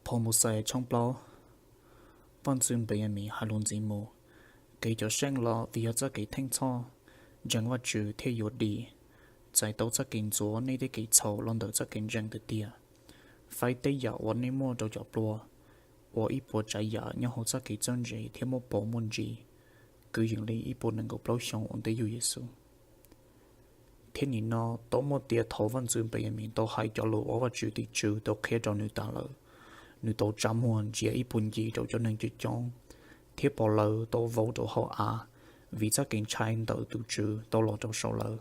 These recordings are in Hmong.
Phau Mauxes tshooj plaub. Vaj ntxwv Npeyamis hais lus ntxiv mus: Kev cawm seej los vim yog txoj kev theej txhoj, ntseeg Vajtswv thiaj yuav dim, txais tau txoj kev ntxuav nej tej kev txhaum los ntawm txoj kev ntseeg tiag tiag. Faib tej yam uas nej muaj rau cov pluag, ua ib puas tsav yam nyob hauv txoj kev txawj ntse thiab muaj paus muaj ntsis, kwv yees li ib puas nees nkaum plaub xyoo ua ntej yug Yexus. Thiab nim no tau muaj tias thaum vaj ntxwv Npeyamis tau hais cov lus uas Vajtswv tus Tswv tau qhia rau nws tas lawm, nws tau tsa muag ntsia ib puag ncig rau cov neeg coob coob, thiab pom lawv tau vau rau hauv av, vim txoj kev ntshai ntawm tus Tswv tau los rau saum lawv.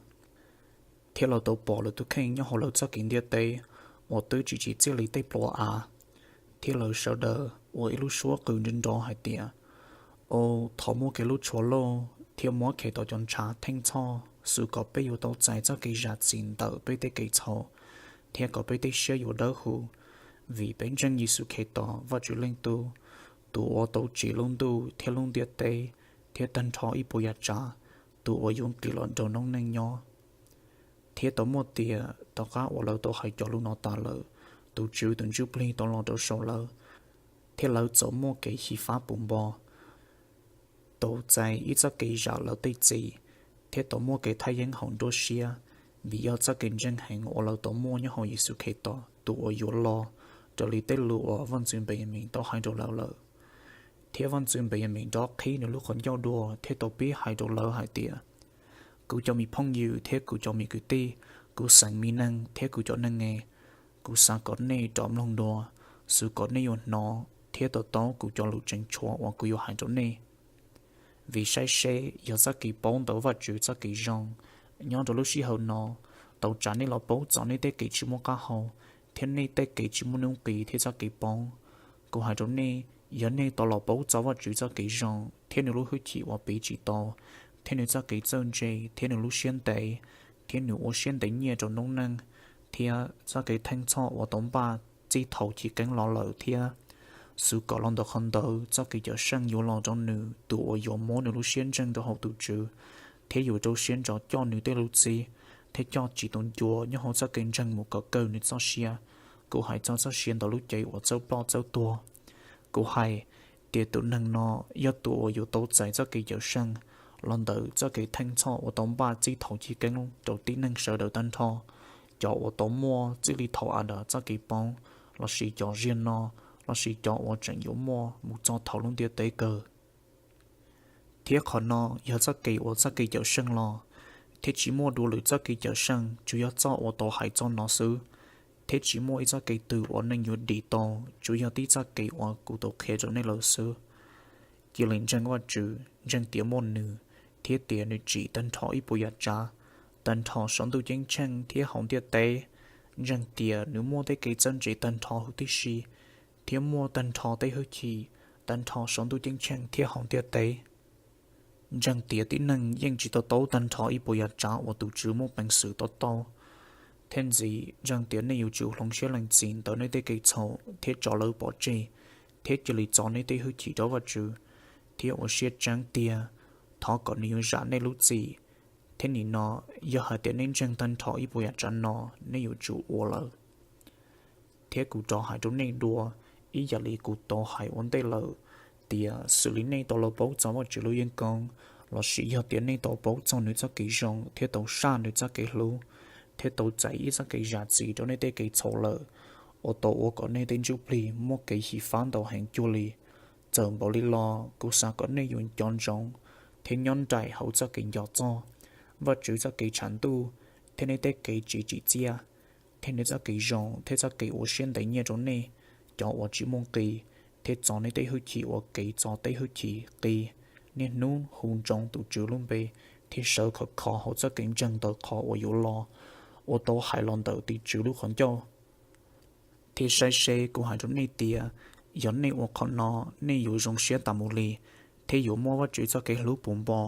Thiab lawv tau pom lawv tus kheej nyob hauv lawv txoj kev ntiaj teb uas twb tsis tsim txiaj li tej plua av, thiab lawv sawv daws ua ib lub suab qw nrov nrov hais tias: Au, thov muab kev hlub tshua loj thiab muab Khetos cov ntshav theej txhoj xwv kom peb yuav tau txais txoj kev zam txim ntawm peb tej kev txhaum, thiab kom peb tej siab yuav dawb huv, vim peb ntseeg Yexus Khetos, Vajtswv Leej Tub, tus uas tau tsim lub ntuj thiab lub ntiaj teb, thiab tag nrho ib puas yam tsav, tus uas yuav nqis los nrog noob neej nyob. Thiab tau muaj tias tom qab uas lawv tau hais cov lus no tas lawm, tus Tswv tus Ntsuj Plig tau los rau saum lawv, thiab lawv txawm muaj kev xyiv fab puv npo, tau txais ib txoj kev zam lawv tej txim, thiab tau muaj kev thaj yeeb hauv nruab siab, vim yog txoj kev ntseeg heev uas lawv tau muaj nyob hauv Yexus Khetos tus uas yuav los, raws li tej lus uas vaj ntxwv Npeyamis tau hais rau lawv lawm. Thiab vaj ntxwv Npeyamis nrov qhib nws lub qhov ncauj dua thiab tau pib hais rau lawv hais tias: Kuv cov me phooj ywg thiab kuv cov me kwv tij, kuv xeem me neeg thiab kuv cov neeg es, kuv xav kom nej rov mloog dua, xwv kom nej yuav hnov thiab to taub kuv cov lus tseem tshuav uas kuv yuav hais rau nej. Vim saib seb, yog txoj kev paub ntawm Vajtswv txoj kev zoo nyob rau lub sij hawm no tau tsa nej los paub txog nej tej kev tsis muaj qab hau thiab nej tej kev tsis muaj hnub nqis thiab txoj kev poob. Kuv hais rau nej, yog nej tau los paub txog Vajtswv txoj kev zoo thiab nws lub hwj chim uas piv tsis tau, thiab nws txoj kev txawj ntse thiab nws lub siab ntev, thiab nws ua siab ntev nyiaj rau noob neej, thiab txoj kev theej txhoj uas tau npaj txij thaum chiv keeb los lawm thiab, xwv kom los ntawm qhov ntawd txoj kev cawm seej yuav los rau nws tus uas yuav muab nws lub siab ntseeg rau hauv tus Tswv, thiab yuav rau siab ntso coj nws tej lus txib, thiab coj tsis tau ncua nyob hauv txoj kev ntseeg mus kom kawg nws txoj sia. Kuv hais txog txoj sia ntawm lub cev uas txawj ploj txawj tuag. Kuv hais tias tus neeg no yog tus uas yuav tau txais txoj kev cawm seej los ntawm txoj kev theej txhoj uas tau npaj txij thaum chiv keeb rau tib neeg sawv daws tag nrho, cov uas tau muaj txij li thaum Adas txoj kev poob, lossis cov ziag no, lossis cov uas tseem yuav muaj mus txog thaum lub ntiaj teb kawg. Thiab qhov no yog txoj kev uas txoj kev cawm seej los, thiab tsis muaj dua lwm txoj kev cawm seej, tsuas yog txoj uas tau hais txog no xwb. Thiab tsis muaj ib txoj kev twg uas neeg yuav dim tau, tsuas yog tib txoj kev uas kuv tau qhia rau nej lawm xwb. Cia li ntseeg Vajtswv, ntseeg tias muaj nws, thiab tias nws tsim tag nrho ib puas yam tsav, tag nrho saum ntuj ceeb tsheej thiab hauv ntiaj teb. Ntseeg tias nws muaj tej kev txawj ntse tag nrho huv tib si, thiab muaj tag nrho tej hwj chim tag nrho saum ntuj ceeb tsheej thiab hauv ntiaj teb. Ntseeg tias tib neeg yeej tsis to taub tag nrho ib puas yam tsav uas tus Tswv muaj peev xwm to taub. Thiab ntxiv, ntseeg tias nej yuav tsum hloov siab lees txim ntawm nej tej kev txhaum thiab tso lawv pov tseg, thiab cia li txo nej tej hwj chim rau Vajtswv, thiab ua siab tseeb tiag, thov kom nws yuav zam nej lub txim. Thiab nim no, yog hais tias nej ntseeg tag nrho ib puas yam tsav no, nej yuav tsum ua lawm. Thiab kuv rov hais rau nej dua, ib yam li kuv tau hais ua ntej lawm, tias xws li nej tau los paub txog Vajtswv lub yeeb koob, lossis yog tias nej tau paub txog nws txoj kev zoo thiab tau saj nws txoj kev hlub, thiab tau txais ib txoj kev zam txim rau nej tej kev txhaum lawm, uas tau ua kom nej tej ntsuj plig muaj kev xyiv fab ntau heev cuag li, txawm npaum li los kuv xav kom nej yuav nco ntsoov thiab nyob nraim hauv txoj kev nco txog Vajtswv txoj kev tshav ntuj, thiab nej tej kev tsis tsim txiaj, thiab nws txoj kev zoo thiab txoj kev ua siab ntev nyiaj rau nej cov uas tsis muaj nqis, thiab txo nej tej hwj chim ua kev txo tej hwj chim qis. Niaj hnub hu ntsoov tus Tswv lub npe, thiab sawv khov kho hauv txoj kev ntseeg ntawm qhov uas yuav los, uas tau hais los ntawm tus Tswv lub qhov ncauj. Thiab saib seb, kuv hais rau nej tias, yog nej ua qhov no, nej yuav zoo siab tas mus li, thiab yuav muaj Vajtswv txoj kev hlub puv npo,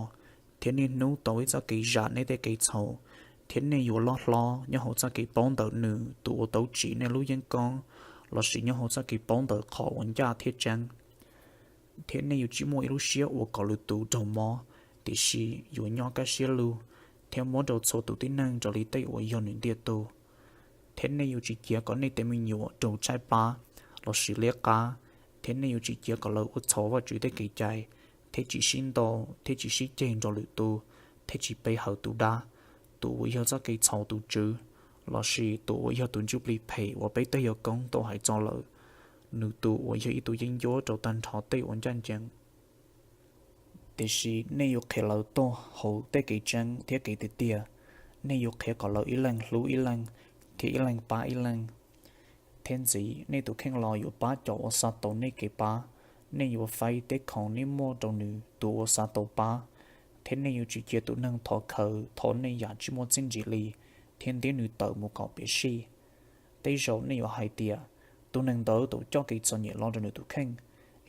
thiab niaj hnub tau ib txoj kev zam nej tej kev txhaum, thiab nej yuav loj hlob nyob hauv txoj kev paub ntawm nws tus uas tau tsim nej lub yeeb koob, lossis nyob hauv txoj kev paub ntawm qhov uas ncaj thiab tseeb. Thiab nej yuav tsis muaj ib lub siab ua kom lwm tus raug mob, tiam sis yuav nyob kaj siab lug, thiab muab rau txhua tus tib neeg raws li tej uas yog nws ntiag tug. Thiab nej yuav tsis cia kom nej tej me nyuam raug tshaib plab, lossis liab qab, thiab nej yuav tsis cia kom lawv ua txhaum Vajtswv tej kev cai, thiab tsis sib ntaus thiab tsis sib ceg nrog lwm tus, thiab tsis pe hawm tus dab, tus uas yog txoj kev txhaum tus tswv, lossis tus uas yog tus ntsuj plig phem uas peb tej yawg koob tau hais txog lawm, nws tus uas yog ib tug yeeb ncuab rau tag nrho tej uas ncaj ncees. Tiam sis nej yuav qhia lawv tuaj hauv tej kev tseeb thiab kev tiag tiag. Nej yuav qhia kom lawv ib leeg hlub ib leeg, thiab ib leeg pab ib leeg. Thiab ntxiv, nej tus kheej los yuav pab cov uas xav tau nej kev pab. Nej yuav faib tej khoom nej muaj rau nws tus uas xav tau pab, thiab nej yuav tsis cia tus neeg thov khawv thov nej yam tsis muaj txiaj ntsim li, thiab ntiab nws tawm mus kom piam sij. Tej zaum nej yuav hais tias, tus neeg ntawd tau coj kev txom nyem los rau nws tus kheej,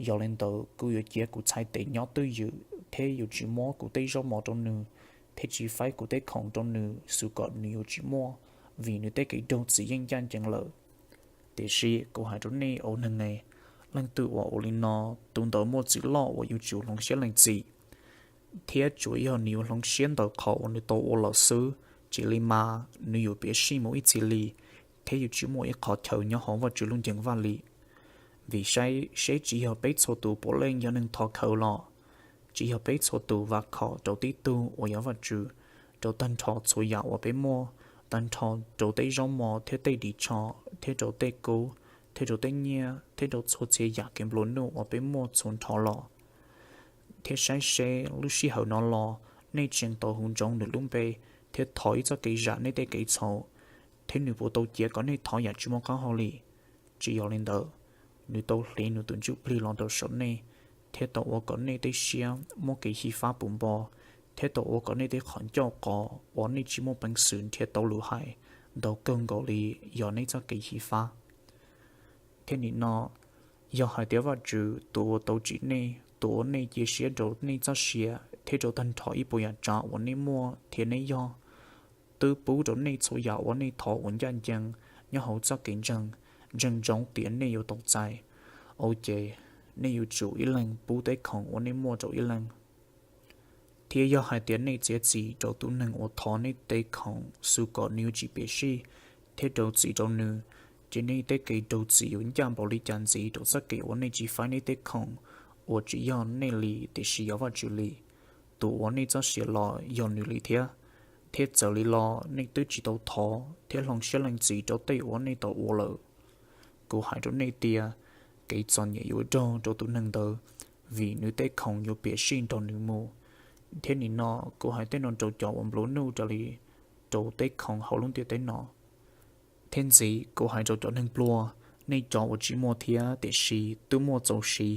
yog li ntawd kuv yuav cia kuv txhais tes nyob twj ywm thiab yuav tsis muab kuv tej zaub mov rau nws, thiab tsis faib kuv tej khoom rau nws, xwv kom nws yuav tsis muaj, vim nws tej kev raug txim yeej ncaj ncees lawm. Tiam sis kuv hais rau nej, ua neeg es, leej twg uas ua li no, tus ntawd muaj txim loj uas yuav tsum hloov siab lees txim, thiab tsuas yog nws yuav hloov siab ntawm qhov uas nws tau ua lawm xwb. Tsis li mas nws yuav piam sij mus ib txhis li, thiab yuav tsis muaj ib qhov chaw nyob hauv Vajtswv lub nceeg vaj li. Vim saib seb, tsis yog peb txhua tus puav leej yog neeg thov khawv los? Tsis yog peb txhua tus vam khom rau tib tug uas yog Vajtswv rau tag nrho txhua yam uas peb muaj, tag nrho rau tej zaub mov thiab tej ris tsho, thiab rau tej kub, thiab rau tej nyiaj, thiab rau txhua txhia yam kev nplua nuj uas peb muaj txhua nrho los? Thiab saib seb, lub sij hawm no los nej tseem tau hu ntsoov nws lub npe, thiab thov ib txoj kev zam nej tej kev txhaum, thiab nws puas tau cia kom nej thov yam tsis muaj qab hau li? Tsis yog li ntawd, nws tau hliv nws tus ntsuj plig los rau saum nej, thiab tau ua kom nej tej siab muaj kev xyiv fab puv npo, thiab tau ua kom nej tej qhov ncauj qos uas nej tsis muaj peev xwm nrhiav tau lus hais ntau kawg nkaus li yog nej txoj kev xyiv fab. Thiab nim no, yog hais tias Vajtswv tus uas tau tsim nej, tus uas nej cia siab rau nej txoj sia thiab rau tag nrho ib puas yam tsav uas nej muaj thiab nej yog, twb pub rau nej txhua yam uas nej thov uas ncaj ncees nyob hauv txoj kev ntseeg, ntseeg ntsoov tias nej yuav tau txais, ua ces nej yuav tsum ib leeg pub tej khoom uas nej muaj rau ib leeg. Thiab yog hais tias nej txiav txim rau tus neeg uas thov nej tej khoom xwv kom nws yuav tsis piam sij, thiab rau txim rau nws, ces nej tej kev rau txim yuav ncaj npaum li cas ntxiv rau txoj kev uas nej tsis faib nej tej khoom uas tsis yog nej li tiam sis yog Vajtswv li, tus uas nej txoj sia los yog nws li thiab. Thiab txawm li los nej twb tsis tau thov thiab hloov siab lees txim rau tej uas nej tau ua lawm. Kuv hais rau nej tias, kev txom nyem yuav raug rau tus neeg ntawd, vim nws tej khoom yuav piam sij nrog nws mus. Thiab nim no, kuv hais tej no rau cov uas nplua nuj raws li rau tej khoom hauv lub ntiaj teb no. Thiab ntxiv, kuv hais rau cov neeg pluag, nej cov uas tsis muaj thiab tiam sis twb muaj txaus siv,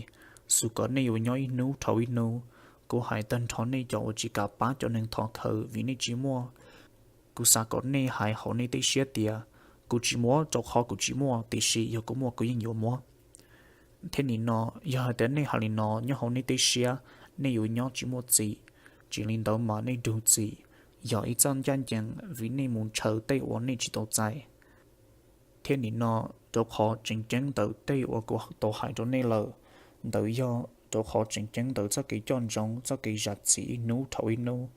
xwv kom nej yuav nyob ib hnub dhau ib hnub. Kuv hais tag nrho nej cov uas tsis kam pab cov neeg thov khawv vim nej tsis muaj. Kuv xav kom nej hais hauv nej tej siab tias, kuv tsis muab rau qhov kuv tsis muaj, tiam sis yog kuv muaj kuv yeej yuav muab. Thiab nim no, yog hais tias nej hais li no nyob hauv nej tej siab, nej yuav nyob tsis muaj txim. Tsis li ntawd mas nej raug txim, yog ib txoj ncaj ncees vim nej mus ntshaw tej uas nej tsis tau txais. Thiab nim no, rau qhov tseem ceeb ntawm tej uas kuv tau hais rau nej lawm, ntawd yog rau qhov tseem ceeb ntawm txoj kev coj ntsoov txoj kev zam txim ib hnub dhau ib hnub,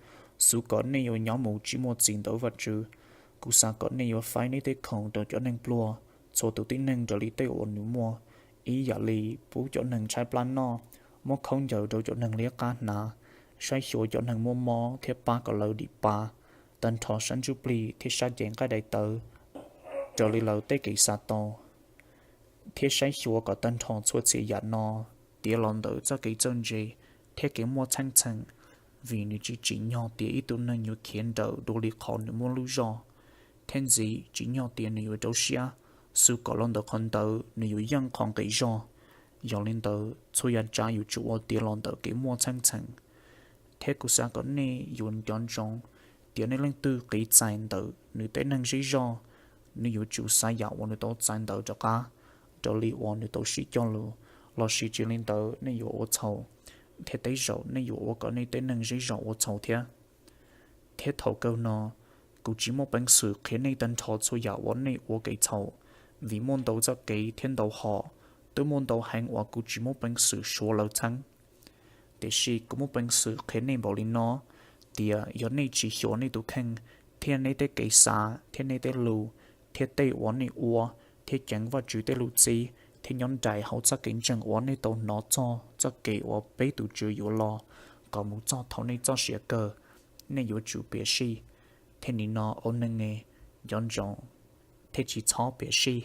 xwv kom nej yuav nyob mus tsis muaj txim ntawm Vajtswv. Kuv xav kom nej yuav faib nej tej khoom rau cov neeg pluag, txhua tus tib neeg raws li tej uas nws muaj, ib yam li pub cov neeg tshaib plab noj, muab khaub ncaws rau cov neeg liab qab hnav, saib xyuas cov neeg muaj mob thiab pab kom lawv dim pa, tag nrho sab ntsuj plig thiab sab cev nqaij daim tawv raws li lawv tej kev xav tau. Thiab saib xyuas kom tag nrho txhua txhia yam no tiav los ntawm txoj kev txawj ntse thiab kev muaj txheej txheem, vim nws tsis tsim nyog tias ib tug neeg yuav khiav nrawm dua li qhov nws muaj lub zog. Thiab ntxiv, tsim nyog tias nws yuav rau siab, xwv kom los ntawm qhov ntawd nws yuav yeej qhov nqi zog. Yog li ntawd, txhua yam tsav yuav tsum ua tiav los ntawm kev muaj txheej txheem. Thiab kuv xav kom nej yuav nco ntsoov tias nej leej twg qiv txais ntawm nws tej neeg zej zog, nws yuav tsum xa yam uas nws tau txais ntawd rov qab, raws li uas nws tau sib cog lus, lossis tsis li ntawd nej yuav ua txhaum, thiab tej zaum nej yuav ua kom nej tej neeg zej zog ua txhaum thiab. Thiab thaum kawg no, kuv tsis muaj peev xwm qhia nej tag nrho txhua yam uas nej ua kev txhaum, vim muaj ntau txoj kev thiab ntau hom, twb muaj ntau heev uas kuv tsis muaj peev xwm suav lawv txheeb. Tiam sis kuv muaj peev xwm qhia nej npaum li no, tias yog nej tsis xyuas nej tus kheej, thiab nej tej kev xav thiab nej tej lus, thiab tej uas nej ua, thiab ceev Vajtswv tej lus txib, nyob nraim hauv txoj kev ntseeg uas nej tau hnov txog txoj kev uas peb tus Tswv yuav los kom mus txog thaum nej txoj sia kawg. Nej yuav tsum piam sij, thiab nim no ua neej nco ntsoov thiab tsis txhob piam sij.